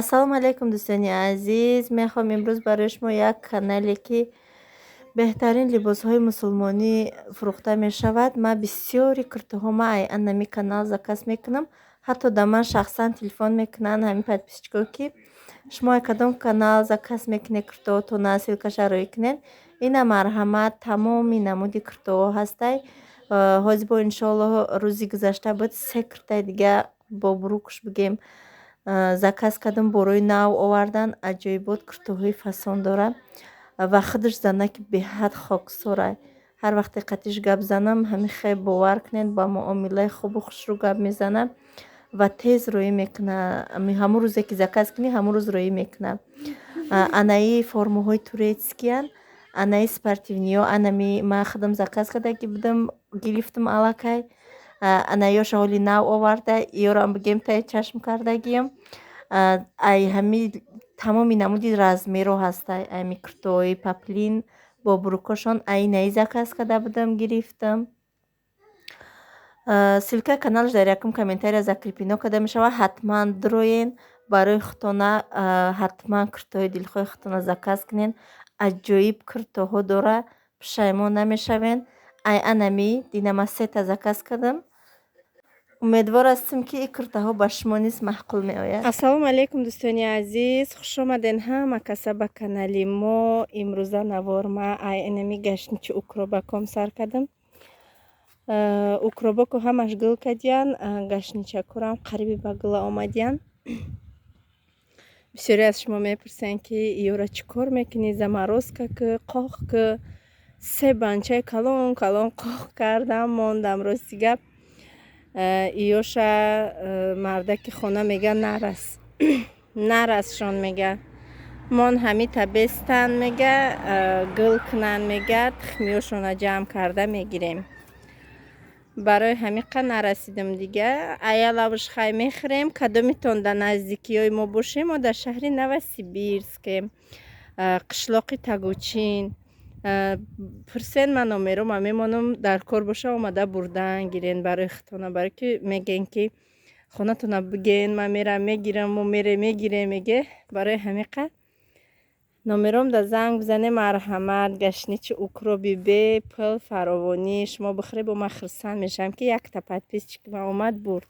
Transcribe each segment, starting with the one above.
Ассалому алайкум, дӯстони азиз. Мехоҳам имрӯз барои шумо як канале, ки беҳтарин либосҳои мусулмонӣ фурӯхта мешавад. Ман бисёри куртаҳо ма ай анами канал заказ мекунам. Ҳатто да ман шахсан телефон мекунанд ҳамин подписчикҳо, ки шумо ай кадом канал заказ мекунед куртаҳотона, ссылкаша роӣ кунед. Ина, марҳамат, тамоми намуди куртаҳо ҳастай. Ҳозир бо, иншоаллоҳ, рӯзи гузашта буд, се куртаи дига бо брюкаш бигем заказ кардам, борои нав овардан. Аҷоибот куртаҳои фасон дорад ва худаш занаки беҳад хоксорай. Ҳар вақте қатиш гап занам, ҳамин хел, бовар кунед, ба муомилаи хубу хушрӯ гап мезанад ва тез роӣ мекунад. Ҳамон рӯзе ки заказ кунӣ, ҳамон рӯз роӣ мекунад. Анаи формаҳои турецкиян, анаи спортивныйҳо, анами ман худам заказ кардаги будам, гирифтам аллакай. Анаёша ҳоли нав оварда, иёрам бигем таи чашм кардагиям. Ай ҳами тамоми намуди размерҳо ҳастай. Ами куртаҳои поплин бо брюкошон айнаи заказ карда будам, гирифтам. Ссылкаи каналаш дар якум комментария закреплено карда мешавад. Ҳатман дуроен, барои худтона ҳатман куртаҳои дилхоҳи худтона заказ кунед. Аҷоиб куртаҳо дора, пушаймон намешавен. Ай анами дина ман сета заказ кардам. Умедвор ҳастем, ки ин куртаҳо ба шумо низ маъқул меояд. Ассалому алайкум, дӯстони азиз, хушомаден ҳама каса ба канали мо. Имрӯза навор ма ай инами гашничи укробаком сар кардам. Укробаку ҳамаш гул кардиян, гашничакурам қариби ба гула омадиян. Бисёре аз шумо мепурсанд, ки иёра чӣ кор мекунӣ, заморозка ки, қоқ ки. Се банчаи калон калон қоқ кардам, мондам. Рости гап, иёша мардаки хона мега, нарас, нарасшон, мега, мон ҳамита бестан, мега, гул кунанд, мега, тухмиёшона ҷамъ карда мегирем. Барои ҳамиқа нарасидам дига. Аялавш хай мехӯрем. Кадомитон дар наздикиҳои мо бошем, мо дар шаҳри Новосибирскем, қишлоқи Тагучин. Пурсен, ман номерома мемонам, дар кор боша, омада бурдан гирен барои худтона. Барое ки мегӯен, ки хонатона биген, ман мерам мегирам, мо мерем мегирем, меге. Барои ҳамиқа номером да занг бизанем. Марҳамат, гашничи укроби бепул, фаровонӣ шумо бихӯред, бо ман хурсанд мешавам, ки якта подписчик ман омад, бурд.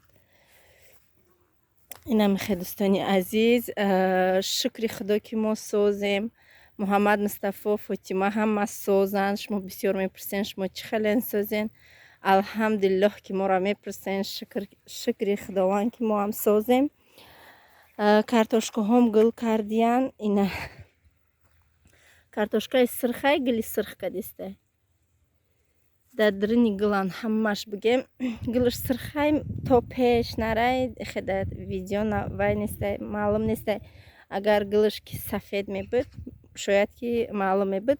Инам хе, дӯстони азиз, шукри Худо, ки мо созем. Муҳаммад Мустафо, Фотима ҳама созанд. Шумо бисёр мепурсен, шумо чӣ хелен созен? Алҳамдулиллоҳ, ки моро мепурсен. Шукри Худованд, ки мо ҳам созем. Картошкаҳом гул кардиян. Ина картошкаи сирхай, гули сирх кадистай. Дар даруни гулан ҳамаш, бигем, гулаш сирхай, то пеш нарай хеда видео вай нестай, маълум нестай. Агар гулаш ки сафед мебуд, шояд ки маълум мебуд.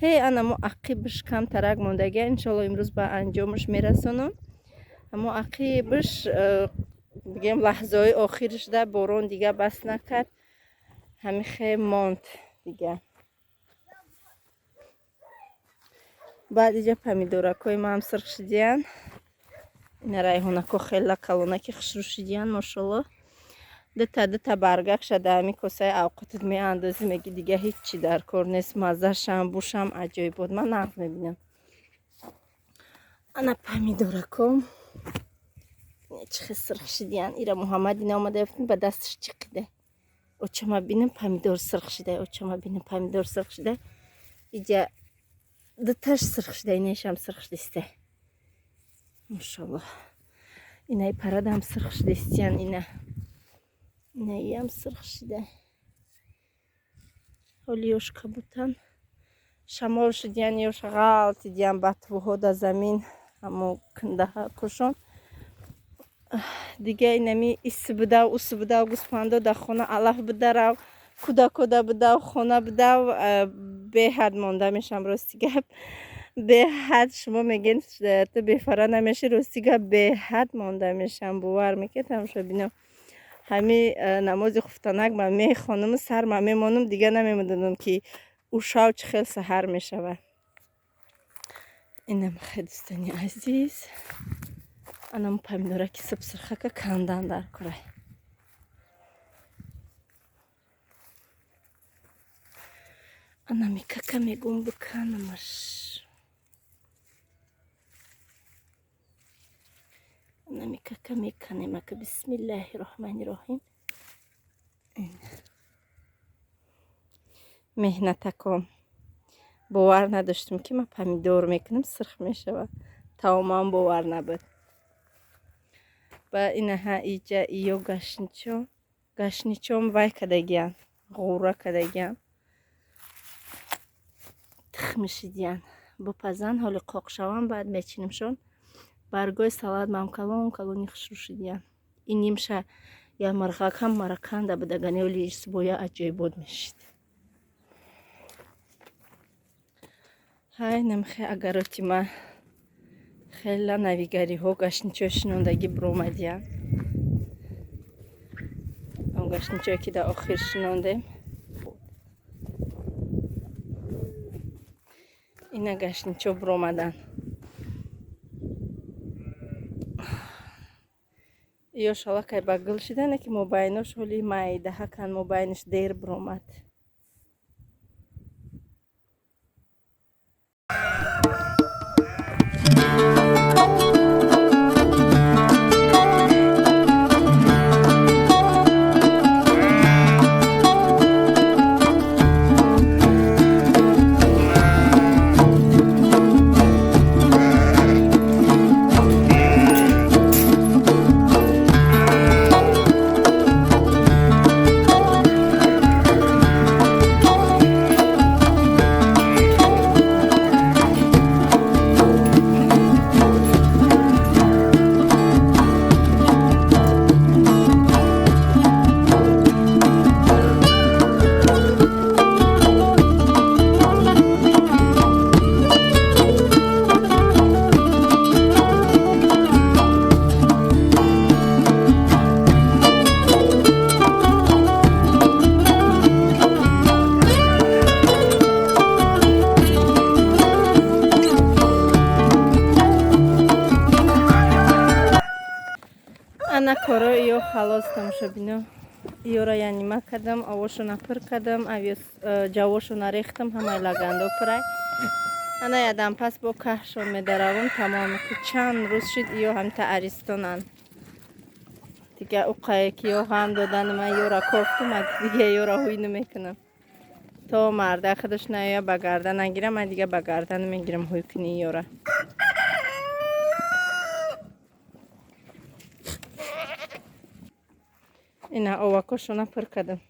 Ҳей, анамо ақибаш камтарак мондагия, иншоалло, имрӯз ба анҷомаш мерасонам. Амо ақибаш, бигем, лаҳзаҳои охирашда борон дига бас накард, ҳамихе монд дига. Баъд иҷа помидоракҳои маам сирх шудиян. Ина райҳонако хела калонаки хушрӯ шудиян, мошолло. Дута дута баргакша дар ҳами косаи авқотат меандозӣ, меги дига ҳеҷ дар кор нест. Маззашам, бушам аҷоибот, ман нағз мебинам. Ана помидораком чӣ хел сирх шудиян. Ира Муҳаммад ина омада ёфтим, ба дасташ чиқида: «Очама бинам, помидор сирх шуда, очама бинам, помидор сирх шуда». Иҷа дуташ сирх шуда, инаишам сирх шудиста, мошалло. Инаи парадам сирх шудистиян, ина инаиам сирх шуда. Ҳоли ёш кабутан, шамол шудиян, ёш ғалтидиян батвуҳо да замин, ҳамо кундаҳа кушон дига. Инами ис будав, ус будав, гӯспандо дар хона алаф бидарав, кӯдакода будав, хона будав, беҳад монда мешам. Рости гап, беҳад. Шумо мегӯед, ту бефара намешӣ. Рости гап, беҳад монда мешам, бовар мекунед, тамошобино? Ҳами намози хуфтанак ман мехонаму сар ман мемонам, дига намедонам, ки ӯ шав чӣ хел саҳар мешавад. Инам хе, дӯстони азиз, анам помидораки субсирхака кандан дар курай. Анамикака мегум биканамаш. Анамикака меканем ака, бисмиллаҳи роҳмани роҳим. Меҳнатаком, бовар надоштам, ки ман помидор мекунам, сирх мешавад. Тамоман бовар набуд. Ба инаҳа иҷа иё гашничо, гашничом вай кардагиян, ғӯра кардагиян, тухми шидиян. Бипазан, ҳоли қоқ шаванд, баъд мечинамшон. Баргои салат мам калон калони хушрӯ шидиян. Ин нимша я мирғак ҳам мараканда будагани, оли исбоя аҷоибот мешид. Ҳай, намхе агароти ма хела навигариҳо, гашничо шинондагӣ биромадиян. Он гашничое ки дар охир шинондем, ина гашничо биромадан. Ё шалакай ба гул шидане, ки мобайнош ҳоли майдаҳакан, мобайнаш дер биромад. Ана коро ё халос, тамошобино. Ёра янима кардам, овошона пур кардам, ҷавошона рехтам, ҳамаи лагандо пурай. Ана ядам пас бо каҳшон медаравам, тамом. Чанд рӯз шуд, ё ҳамта аристонанд. Дига уқае ки ё ғам додан, ман ёра кофтум, дига ёра ҳуй намекунам. То марда худаш наоя, ба гардан нагирам, ман дига ба гардан мегирам ҳуй кунӣ ёра. Ина овакошона пур кардам.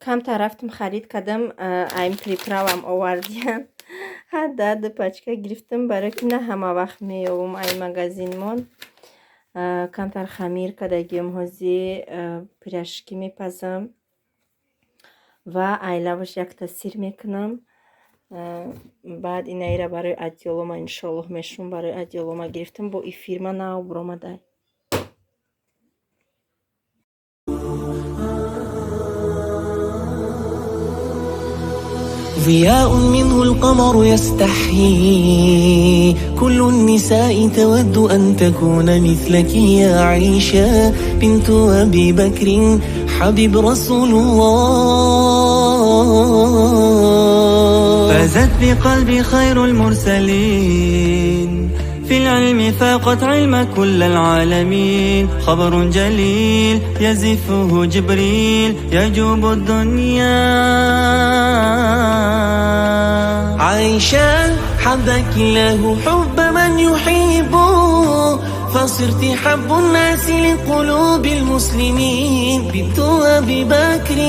Камтар рафтам, харид кардам, айм приправам овардиям. Ҳадда ду пачка гирифтам, барои ки на ҳама вақт меёвам ай магазинмон. Камтар хамир кардагиам, ҳози пирожки мепазам ва айлаваш якта сир мекунам. Баъд инаира барои адёлома иншоаллоҳ мешум, барои адёлома гирифтам, бо эфирма нав биромадай. ضياء منه القمر يستحيي، كل النساء تود أن تكون مثلك يا عيشة بنت أبي بكر حبيب رسول الله. فازت بقلب خير المرسلين، في العلم فاقت علم كل العالمين، خبر جليل يزفه جبريل يجوب الدنيا. عائشة حبك الله حب من يحبه، فصرت حب الناس لقلوب المسلمين، بنت أبي بكر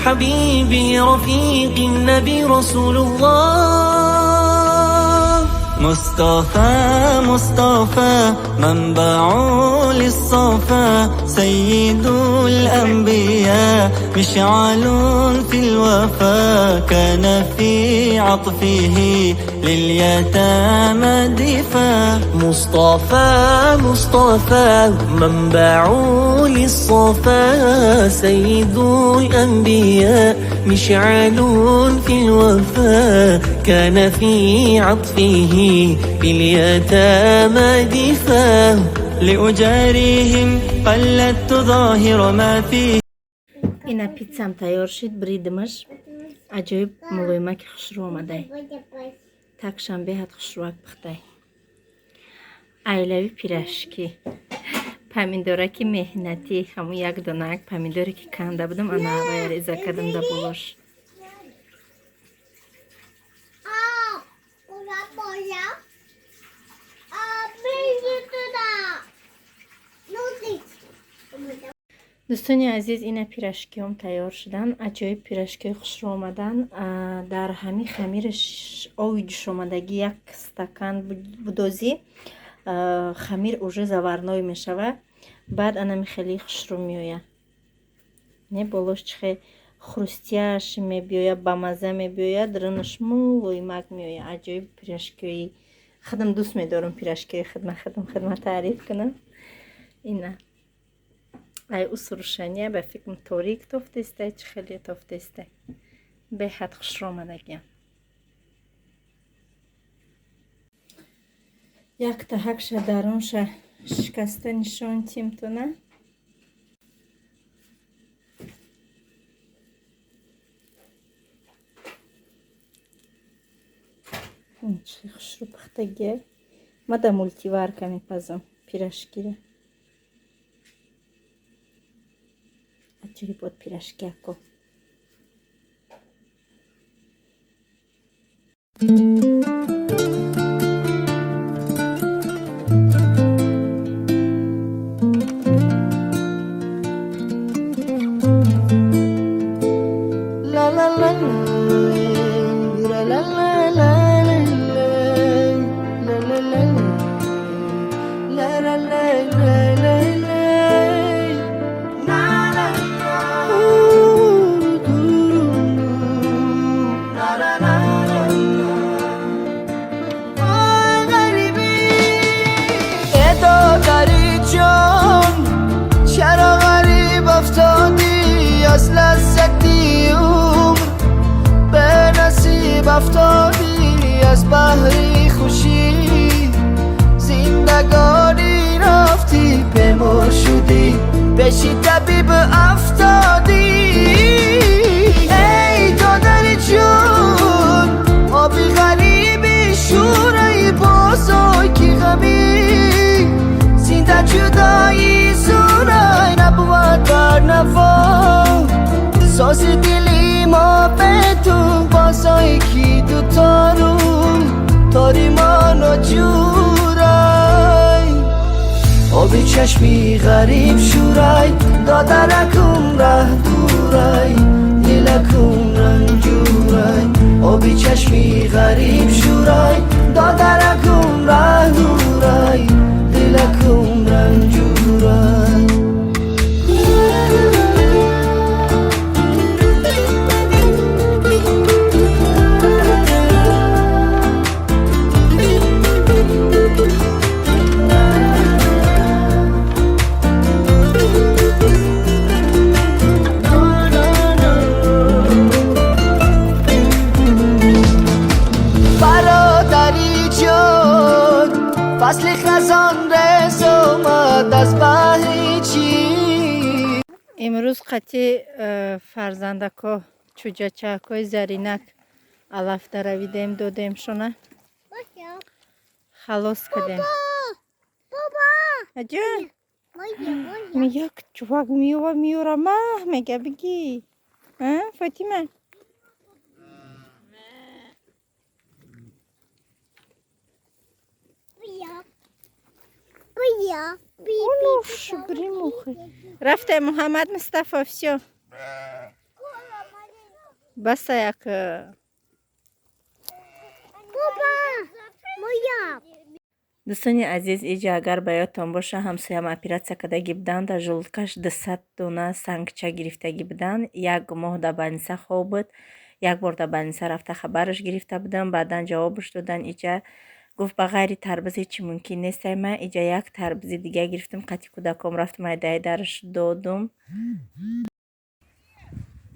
حبيبي رفيق النبي رسول الله. مصطفى مصطفى منبع للصفا، سيد الأنبياء مشعل في الوفا، كان في عطفه لليتامى دفا. مصطفى مصطفى منبع للصفا، سيد الأنبياء مشعل في الوفا، كان في عطفه لليتامى دفا. لأجاريهم قلدت ظاهر ما فيه. Ина пиццам тайёр шид, бридимаш аҷоиб мулоимаки хушрӯ омадай. Такшам беҳад хушрӯак пухтай. Айлави пирожки. Помидораки меҳнатӣ, ҳамун як донак помидоре ки канда будам, ана вая реза кардам да болош. Дӯстони азиз, ина пирожкиҳом тайёр шуданд. Аҷоиб пирожкиҳои хушрӯ омаданд. Дар ҳамин хамири ови ҷӯшомадагӣ як стакан будозӣ, хамир уже заварной мешавад. Баъд анами хеле хушрӯ меояд. Не болош чихе хрустяш мебиёяд, бамаза мебиёяд, рынаш мулоимак меояд. Аҷоиб пирожкиҳои худам дӯст медорам, пирожкиҳои худма худам худма таъриф кунам. Ина ай усрушания ба фикрам торик тофтестай, чӣ хеле тофтестай. Беҳад хушрӯ омадагиам. Якта ҳакша дарунша шикаста нишон тимтона. Чӣ хушрӯ пухтагиай. Ма да мультиварка мепазам пирожкиро. Аҷоибот пирожкиако. La la la la la la la la la la la la la la la la. چرا غریب افتادی از لذتی عمر، به نصیب افتادی از بحری خوشی، زندگانی رفتی بیمار شدی پیشی طبیب افتادی. ای دادر جون آبی غریبی شورای بازای کی غمی، زنده جدایی زورای نبود بر نوا، ساز دلی ما به تو بازای کی دو تارون تاری ما نجورای، آبی چشمی غریب شورای دادرکم ره دورای دلکم رنجورای، آبی چشمی غریب شورای دادرکم ره دورای دلکم رنجورای. برادری جان فصل خزان رس آمد از بهر چی. Имрӯз қати фарзандако чӯҷачаҳакҳои заринак алаф даравидем, додемшона. Халос кардем. Аҷон, ми як чувак меёва меёра маҳ мега бигӣ. А, Фотима? Рафте Муҳаммад Мустафо, всё. Баса як. Папа, моя. Дӯстони азиз, иҷа агар ба ёдтон боша, ҳамсоям оператсия кардагӣ буданд, дар желудкаш 200 дона сангча гирифтагӣ буданд. Як моҳ дар больница хоб буд. Як бор дар больница рафта, хабараш гирифта будам, баъдан ҷавобаш додан. Иҷа гуфт, ба ғайри тарбуз ҳечи мумкин нестай. Ман иҷа як тарбузи дига гирифтам, қати кӯдаком рафтам, айдаи дараш додум.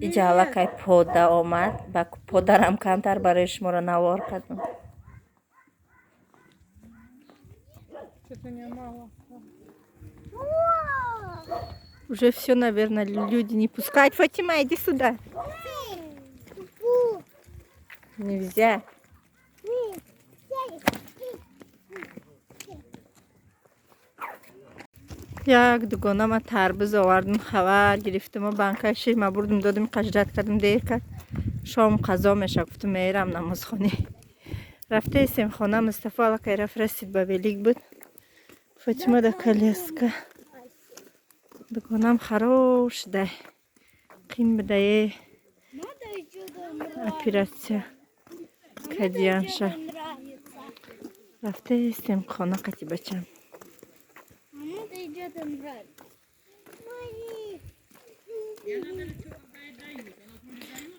Иҷа аллакай пода омад, ба подарам камтар барои шуморо навор кардам. Что-то у нее мало. Уже все, наверное, люди не пускают. Фатима, иди сюда. Нельзя. Як дугона ма тарбуз овардум, хабар гирифтуму банкаи шир ма бурдум, додум, қажрат кардум, дер кард. Шом қазо меша, гуфтум, мерам намозхонӣ. Рафтаистем хона, Мустафо аллакай рафт, расид, ба велик буд. Фатима да коляска. Дугонам хароб шудай. Қин будае оператсия кадиянша. Рафтаистем хона қати бачам. Надо идет брать.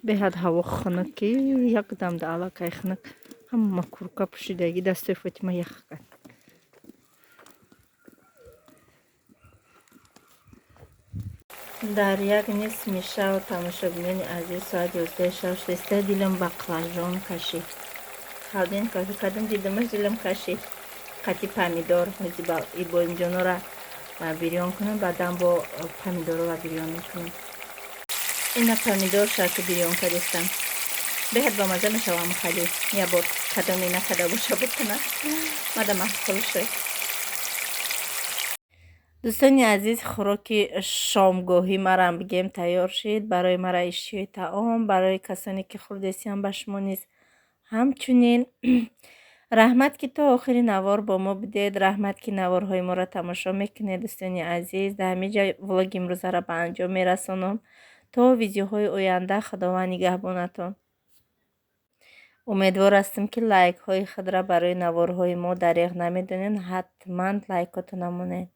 Беҳад ҳаво хунуки, якдам да аллакай хунук. Ҳама курка пӯшидаги, дастои Фотима ях кард. Дар як нисми шав, тамошобинони азиз, соат 11 шав шудааста, дилам баклажон кашид. Халдин кофе кардам, дидамаш, дилам кашид. Қати помидор ибоимҷонора бирён кунам, баъдан бо помидорова бирён мекунам. Ина помидор шарти бирён кардистам. Беҳад бамаза мешавам хали. Я бор кадоме накарда боша, бикунам. Мада маъқул шуд. Дӯстони азиз, хӯроки шомгоҳӣ марам бигем тайёр шид. Барои мара иштиҳои таом, барои касоне ки хӯрдесиям, ба шумо низ ҳамчунин. Раҳмат, ки то охири навор бо мо будед. Раҳмат, ки наворҳои моро тамошо мекунед, дӯстони азиз. Дар ҳамин ҷа влоги имрӯзаро ба анҷом мерасонам. То видеоҳои оянда Худованд нигаҳбонатон. Умедвор ҳастам, ки лайкҳои худро барои наворҳои мо дареғ намедонед. Ҳатман лайкотона монед.